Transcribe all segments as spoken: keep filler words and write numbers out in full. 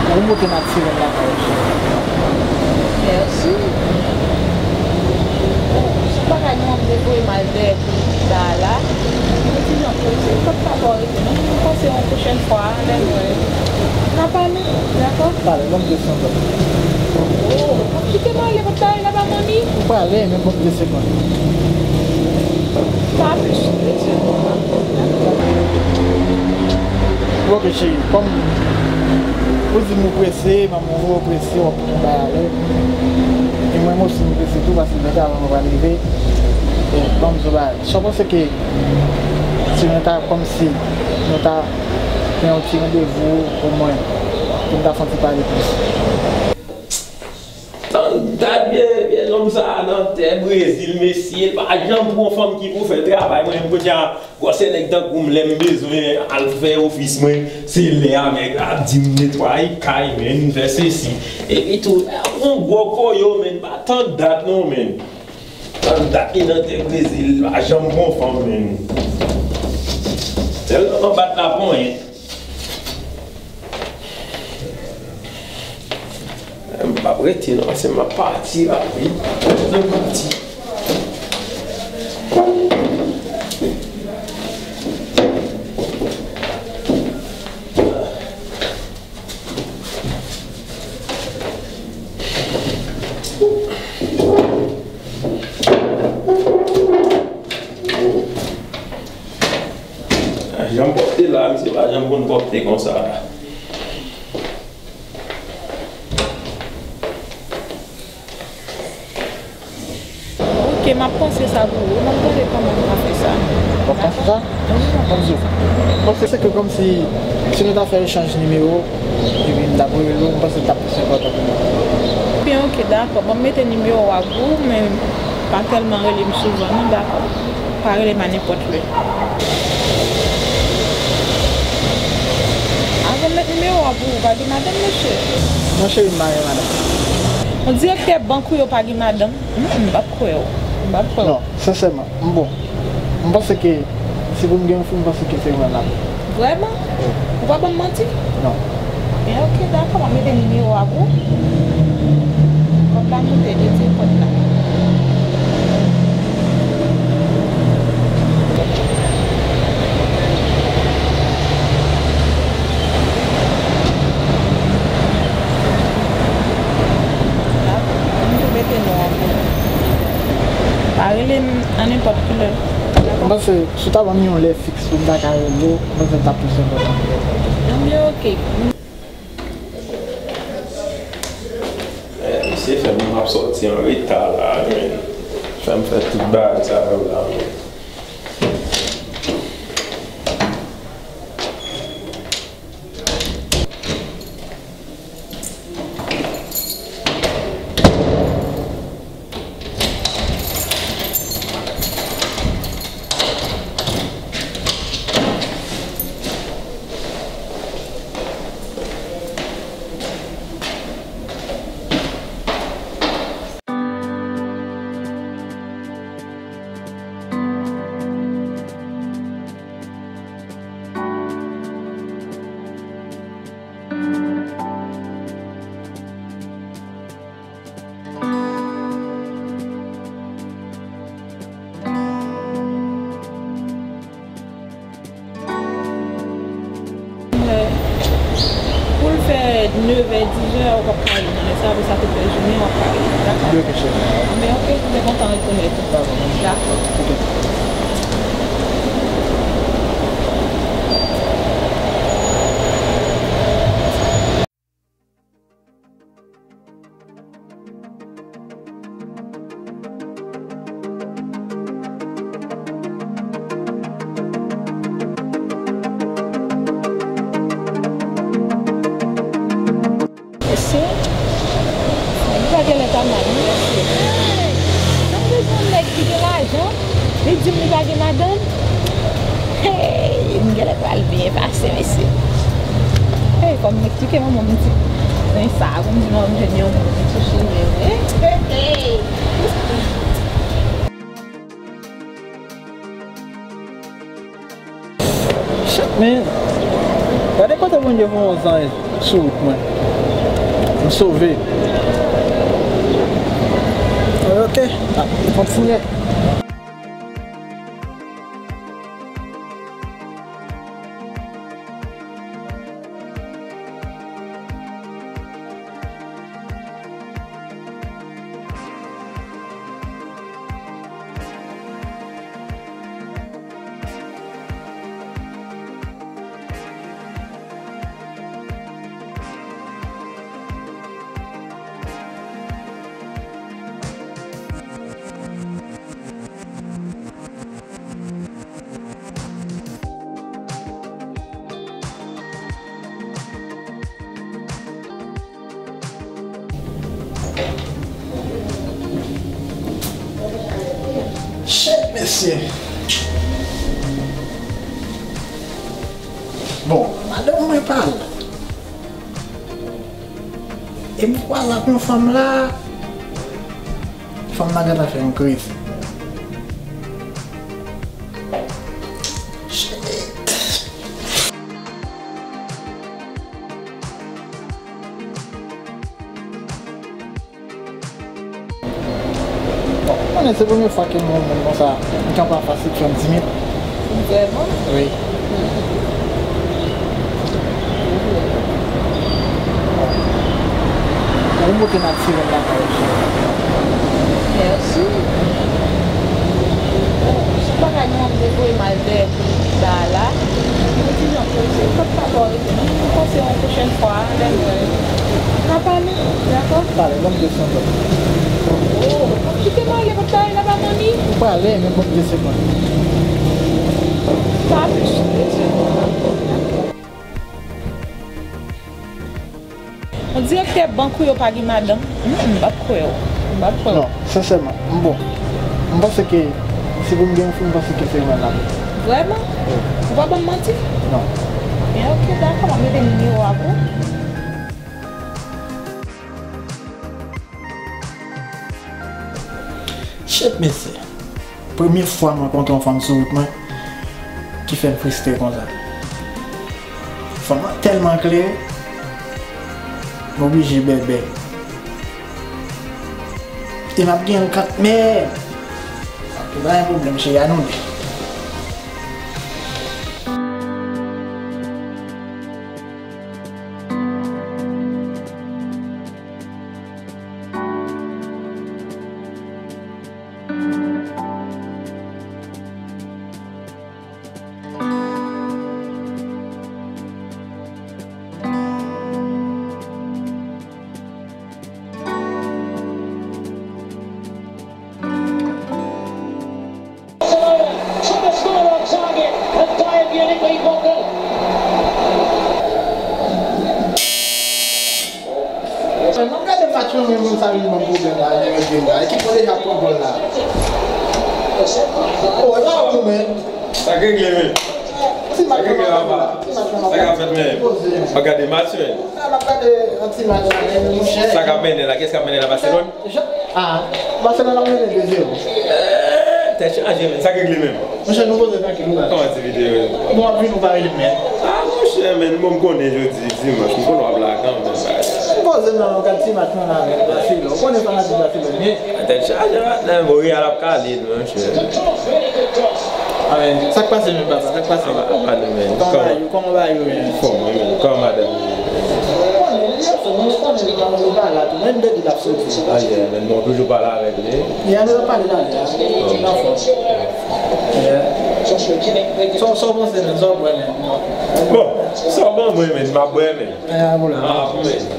Ou montre m ak sirèn lakay ou, cheri. Mèsi. Bon, se bagay nou ap devoye m al dèyè pou ta la. Mwen di jan pou se, m p ap ka fè w rete non. Mwen panse yon pwochèn fwa, lè nou wè. N a pale, dakò? Pale, ban m de san dola. Oh, w ap kite m ale pou ta la? Pa mami? Ou prale, men bon, de segonn. Pa plis, de segonn. Ok, cheri, kòm ou di m ou prese, m ap montre w prese, w ap bay ale. E mwen, mwen osi, m prese tou, paske lè travay mwen pral rive. E, ban m di w bagay. Sa w panse ke si nou ta, kòmsi, nou ta fè yon ti randevou, omwen, pou n ta fè yon ti pale plis? Tann dat vye, vye nonm sa a nan tè Brezil, mesye, l pa janm pran fanm ki pou fè travay. Mwen menm kounye a, gwosè nèg tankou m, lè m bezwen al fè ofis mwen, se lè a nèg la ap di m netwaye kay, menn, fè sesi. Epi tou, yon gwo koyo, menn, pa tann dat non, menn. Tann dat li nan tè Brezil, l pa janm pran fanm, menn. Sèl nan bat la pran anyen. M p ap rete non, paske m ap pati la, wi. M pati. Jan m pòte la, misye pa janm konn pòte konsa. Ok, m ap panse sa pou ou. M ap gade kòman m ka fè sa. W ap panse sa? Wi, m ap panse sa. Bon, se, se ke kòmsi, si nou ta fè echanj nimewo, epi m t ap rele w, m panse l t ap plis enpòtan pou mwen. Ebyen, ok, dakò. Bon, m mete nimewo a pou ou, men pa tèlman rele m souvan, non, dakò. Pa rele m a nenpòt lè. Avan m met nimewo a pou ou, pa gen madanm, mesye? Non, cheri, m pa gen madanm. Yon direktè bank ou yo pa gen madanm? Hmm, m p ap kwè w. M p ap kwè w. Non, sensèman, m bon. M panse ke si pou m gen yon fi, m panse ke se mwen la. Vrèman? Wi. Ou pa ban m manti? Non. Ebyen, ok, dakò, m ap mete nimewo a pou ou. Kòb la moute, detire kòb la. Dakò, m tou mete non an pou ou. Pa rele m a nenpòt ki lè. Dakò? M panse, si w ta ban m yon lè fiks pou m ta ka rele w, m panse l t ap plis enpòtan. Ebyen, ok. Eh, misye fè m ap sòti an reta la, men. Fè m fè tout bagay sa yo la, men. Pou l fè nevè, dizè, ou p ap ka rive nan lè sa, apre sa tout lè jounen w ap ka rive, dakò? Wi, ok, cheri. Anben, ok, m te kontan rekonèt ou. Dakò. Dakò. Ok. Mesye, nèg la genlè ta mal, wi, mesye. Mwen bezwen yon nèg ki gen lajan, li di m li pa gen madanm. Hey, m genlè pral byen pase, mesye. Hey, fò m eksplike manman m ti zen sa, pou m di manman m jwenn yon moun sou chimen, wi. Hey, hey. Shit, man. Gade kote Bondye voye yon zanj sou wout mwen. Sove. Ok. Ah, kontinye. Shit, mesye. Bon, madanm mwen pa la. E m kwaze ak yon fanm la. Fanm nan gentan fè m kriz. Shit. Bon, konnen se premye fwa ke m wè yon moun konsa, m kanpe anfas li, fè m timid. Vrèman? Wi. Ou montre natirèl la, pa yon chan. Mèsi. Bon, se bagay nou ap devoye mal dèyè. Sa la, nou di jan pou se, m p ap ka ba w rete non, m panse yon pwochèn fwa, lè nou wè, n a pale, dakò? Pale, ban m de san goud. Oh, kite m ale, pa t ale laba mami? M prale, men ban m de san goud. Pa plis, de san goud. Yon direktè bank ou yo pa gen madanm? Hmm, m p ap kwè w. M p ap kwè w. Non, sensèman, m bon. M panse ke si pou m gen yon fi, m panse ke se mwen la. Vrèman? Wi. Ou pa ban m manti? Non. Byen, ok, dakò, m ap mete nimewo a pou ou. Shit, mesye. Premye fwa m rankontre yon fanm sou wout mwen ki fè m fristre konsa. Fanm nan tèlman klere, m oblije bèbè. E m ap gen l kat mè. Pa gen pwoblèm, cheri, a nou de. Mwen gade match lan, men moun sa vin ban m pwoblèm la, li mete m la. Ekip mwen deja pran gòl la. Oh, e pa ou, men. Sa k regle, men? Ti match lan, papa. Ti match lan, papa. Sa k ap fèt, men? Poze. Mwen gade match, men. Sa m ap gade yon ti match la, men, monchè. Sa k ap mennen la? Kiyès k ap mennen la? Baselòn? Ah, Baselòn ap mennen de zewo. Eh, tèt chaje, men. Sa k regle, men? Monchè, nou poze trankil, nou gade. Kòman ti videyo? Bon, w ap vin, ou pa rele m, men. Ah, monchè, men, bon, m konnen jodi dimanch, m konnen w ap la kanmenm, bagay. M poze nan yon gad ti match mwen avèk Baselòn. Ou konnen fanatik Baselòn m ye. Tèt chaje, madanm, bon, Real ap kale nou, monchè. Ah, men, sa k pase menm, papa? Sa k pase? Apa, apa nou, men. Kòman bagay yo, kòman bagay yo, men? Fòm, wi, men. Kòman madanm? Ou konnen, li anfòm, ou konnen, li pa la tou. Menm de di l ap soti. Ah, yeah, men, bon, toujou pale avèk li. Yeah, nou pale la, la. Li anfòm. Yeah. Sa, sa w panse, men? Sa w kwè, men? Bon, sa w ban mwen, men, m ap bwè, men. Ah, pou la. Ah, pou mwen.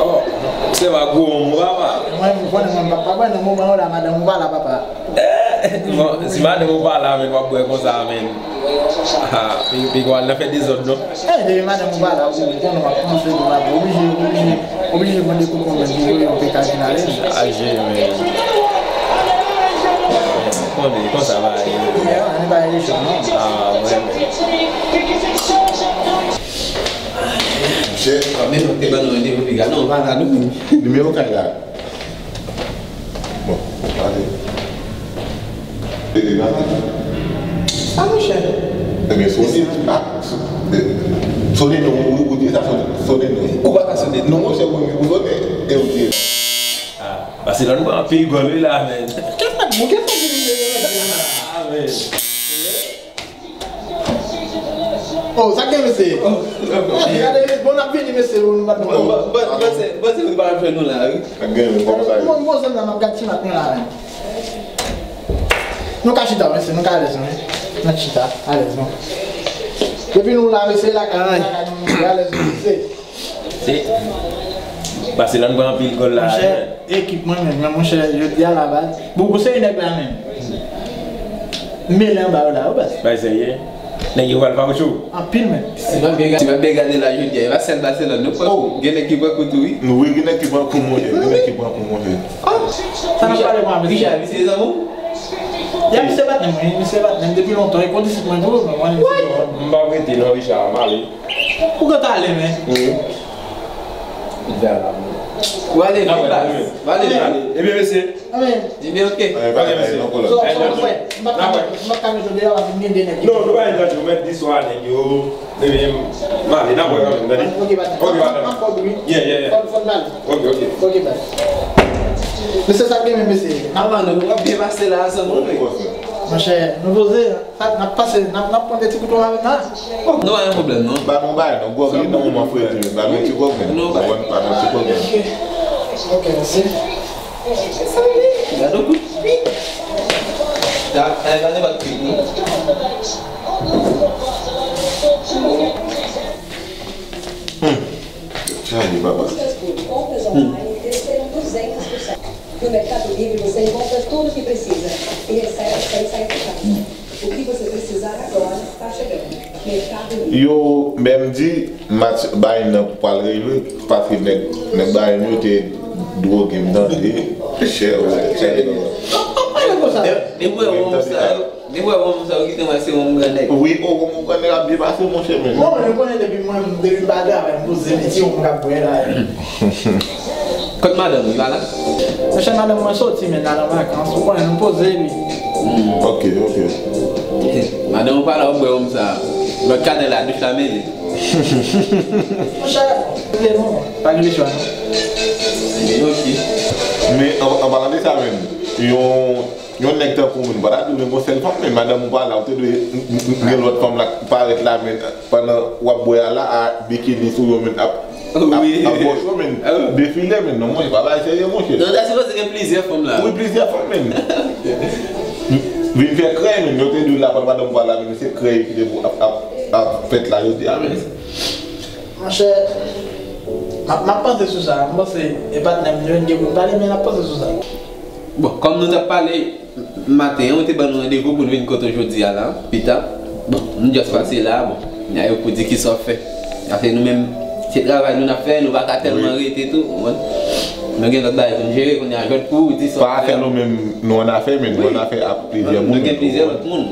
Oh, se pa gwo moun, papa. Mwen, m konnen mwen pa, pa, pa nan moman yo la, madanm ou pa la, papa. Eh, bon, si madanm ou pa la, men, w ap bwè konsa, men. Ah, pi, pi gwo al nan fè dezòd, non? Eh, depi madanm ou pa la, ou konnen w ap panse, ou ap oblije, oblije, oblije pran de kout kòmèt pou voye yon pekay ki n ale. Chaje, men. Konnen, konsa va ye. Ane pa eleksyon, non? Ah, mwen, men. Chè, men nou te ban nou randevou piga. Non, pa la, nou. Nimewo kay la. Bon, ale. Pede la. A, monchè. Ebyen, sonnen. A, sonnen non, ou, ou di sa, sonnen, sonnen non. Ou pa ka sonnen. Non, monchè, mwen, ou sonnen. E ou di. A, pase la, nou pa anpil gòl, wi, la, men. Kèt fèt, bon, kèt fèt, a, men. Oh, sa k gen, mesye? Oh, oh, oh. Gade, bon, n ap vini, mesye, nou pa t bon, bon, bon, bon, se, bon, se nou pa fè nou la, wi. Sa k gen, men, kòman sa ye? Bon, bon, zòn nan, m ap gad ti mat mwen la, men. Nou ka chita, mesye, nou ka alèz, men. Nou chita, alèz, non. Depi nou la, mesye, lakay, lakay nou, nou alèz, mesye. Se, Barcelone pran anpil gòl la. Monchè, ekip mwen menm, men monchè, jodi a la baz. Bon, se yon nèg la menm. M mele anba yo la, wi, baz. Bay serye. Nèg yo pral pa cho. Anpil menm. Si m ap byen gade, si m ap byen gade la jodi a, e pa sèl Barcelone, nou pran kou. Gen nèg ki pran kou tou, wi. Wi, gen nèg ki pran kou, monchè. Gen nèg ki pran kou, monchè. Sa n ap pale mwen, mesye. Richard, misye zanmi w? Ya, misye patnè m, wi. Misye patnè m depi lontan. E kondisip mwen tou, mwen, mwen. M pa rete non, Richard, m ale. Ou gentan ale, men. Wi. Ou ale vit, baz. Ou ale vit. Ebyen, mesye. Ebyen, oke. Ok, mesye. So, so, frè, m pa ka met, m pa ka met ou deyò, m ap vin gen de nèg. Non, nou pa enteresan, ou mèt di swa nèg yo. Ebyen, m ale, n ap wè kanmenm, tande. Ok, baz. Ok, baz. M ap kòd, wi. Yeah, yeah, yeah. Fò, fò n pale. Ok, ok. Ok, baz. Mesye, sa gen men, mesye. Aman, nou, w ap byen pase la, sa, non, men. Monchè, nou poze, n ap, n ap pase, n ap, n ap pran de ti kouto avè m la. Non, pa gen pwoblèm, non. Ba nou bay, non, gwòg li nan moman fredi, men ba nou ti gwòg, men. Non, bay. Ba nou ti gwòg, men. Ok, mèsi. Gade yon kout pik. Gade, gade, gade, gade, non. Hum. Tchadi, papa. Hum. No Mercado Livre você encontra tudo o que precisa e recebe sem sair de casa. O que você precisar agora está chegando. Mercado Livre. Yo menm di match Bayern nan pral rejwe, paske nèg, nèg Bayern yo te dwoge m tande, chè, chè. Depi wè wonm sa yo, depi wè wonm sa yo kite mwen se wonm grannèg. Wi, o, wonm grannèg ap byen pase, monchè, men. Bon, men nou konnen depi mwen, depi m pa travay, m poze, men ti wonm k ap bwè la. Kot madanm ou, li pa la? Monchè, madanm mwen soti, men l al an vakans. Ou konnen, nou poze, wi. Hmm. Ok, ok. Madanm ou pa la, w ap bwè wonm sa. Lòt kadè la, douch la mele. Monchè, leve non. Pa gen chwa, non. Ok. Men, an, an palan de sa menm, yon, yon nèg tankou w menm, pa ta dwe gen yon sèl fanm, men madanm ou pa la, ou te dwe gen lòt fanm la k parèt la, men pandan w ap bwè a la, a bikini sou yo, men ap, ap, ap bòch yo, men defile, men non, monchè, pa bagay serye, monchè. Non, ta sipoze gen plizyè fanm la. Wi, plizyè fanm, men. Vin fè krèy, men yo te dwe la, pandan madanm ou pa la, men se krèy ki te pou ap, ap, ap fèt la, jodi a, men. Monchè, m ap, m ap panse sou sa. M panse e patnè m, nou vin gen pou n pale, men n ap panse sou sa. Bon, kòm nou t ap pale maten an, ou te ban nou randevou pou n vin kote w jodi a la, pita. Bon, nou just pase la, bon, n a yo pou di kisa w fè. Paske nou menm, se travay nou n ap fè, nou pa ka tèlman rete tou, ou konprann? Nou gen lòt bagay pou n jere, kounye a jwèt pou w, di sa w fè. Pa sèl nou menm, nou annafè, men nou annafè ak plizyè moun tou, ou konprann? Nou gen plizyè lòt moun.